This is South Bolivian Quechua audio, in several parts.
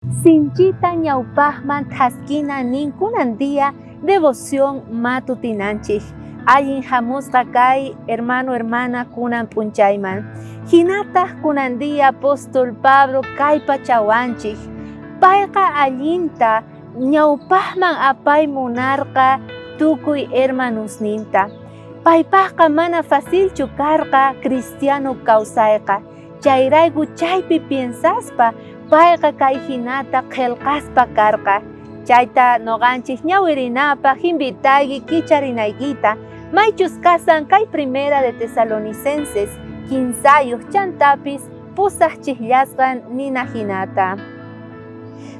Sinchita ñawpajman thaskina nin kunan día devoción matutinanchej. Allin jamusqa kay hermano hermana kunan p'unchayman. Jinataj kunan día apóstol Pablo kallpachawanchej. Payqa allinta ñawpajman apay munarqa tukuy hermanosninta. Paypajqa mana facilchu karqa cristiano kawsayqa. Chayrayku chaypi piensaspa payqa kay jinata qhelqaspa karqa. Chayta noqanchej ñawirinapaj invitayki kicharinaykita, maychus kasan kay Primera de Tesalonicenses kinsayoj chantapis pusaj chijllasqan nina jinata.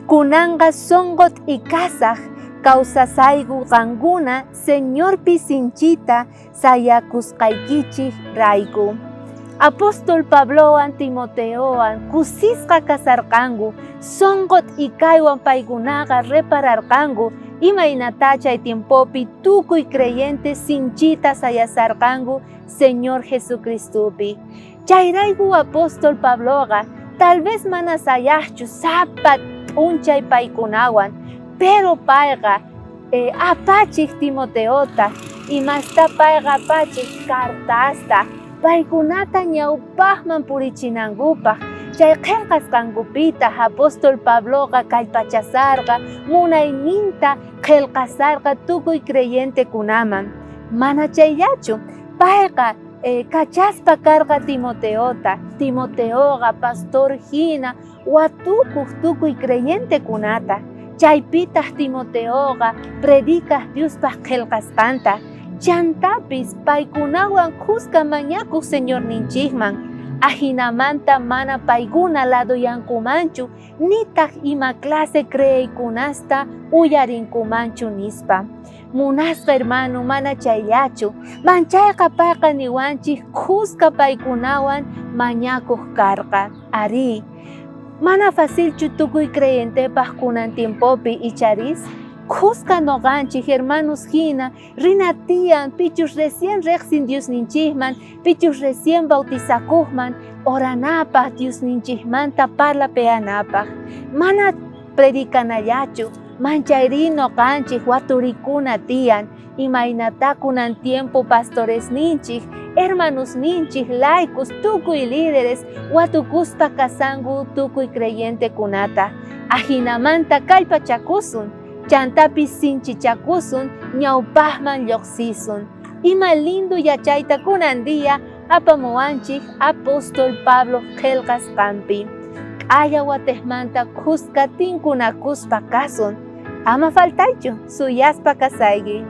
Kunanqa sonqo t'ikasaj kawsasayku qankuna Señorpi sinchita sayakusqaykichej rayku. Apóstol Pablowan Timoteowan kusisqa kasarqanku, sonqo t'ikaywan paykunaqa repararqanku imaynatá chay tiempopi tukuy creyentes sinchita sayasarqanku Señor Jesucristopi. Chayrayku apóstol Pabloqa tal vez mana sayajchu sapa p'unchay paykunawan, pero payqa Apachej Timoteota, imasta payqa apachej cartasta, paykunata ñaupajman purichinankupaj. Chay qhelqasqankupitaj apóstol Pabloqa kallpachasarqa, munayninta qhelqasarqa tukuy creyentekunaman. Mana chayllachu, payqa kachaspa karqa Timoteota. Timoteoqa pastor jina watukoj tukuy creyentekunata. Chaypitaj Timoteoqa predicaj Diospaj qhelqasqanta. Chantapis paykunawan khuska mañakoj Señorninchejman. Ajinamanta mana paykuna ladoyankumanchu, nitaj ima clase creeykunasta uyarinkumanchu, nispa. Munasqa hermano, mana chayllachu. Manchayqa payqa niwanchej khuska paykunawan mañakoj karqa. Arí, mana facilchu tukuy creyentepaj kunan tiempopi, icharis? Khuska noqanchej hermanos jina rina tiyan pichus recién rejsin Diosninchejman, pichus recién bautizakojman, oranapaj, Diosninchejmanta parlapeanapaj. Mana predicanallachu, manchayrí noqanchej waturikuna tiyan, imaynatá kunan tiempo pastoresninchej, hermanosninchej, laicos, tukuy líderes watukuspa kasanku tukuy creyentekunata. Ajinamanta kallpachakusun, chantapis sinchichakusun, ñawpajman llojsisun. Ima lindo yachayta kunan día apamuwanchej apóstol Pablo qhelqasqanpi. K'aya watejmanta khuska tinkunakuspa kasun. Ama faltaychu, suyaspa kasayki.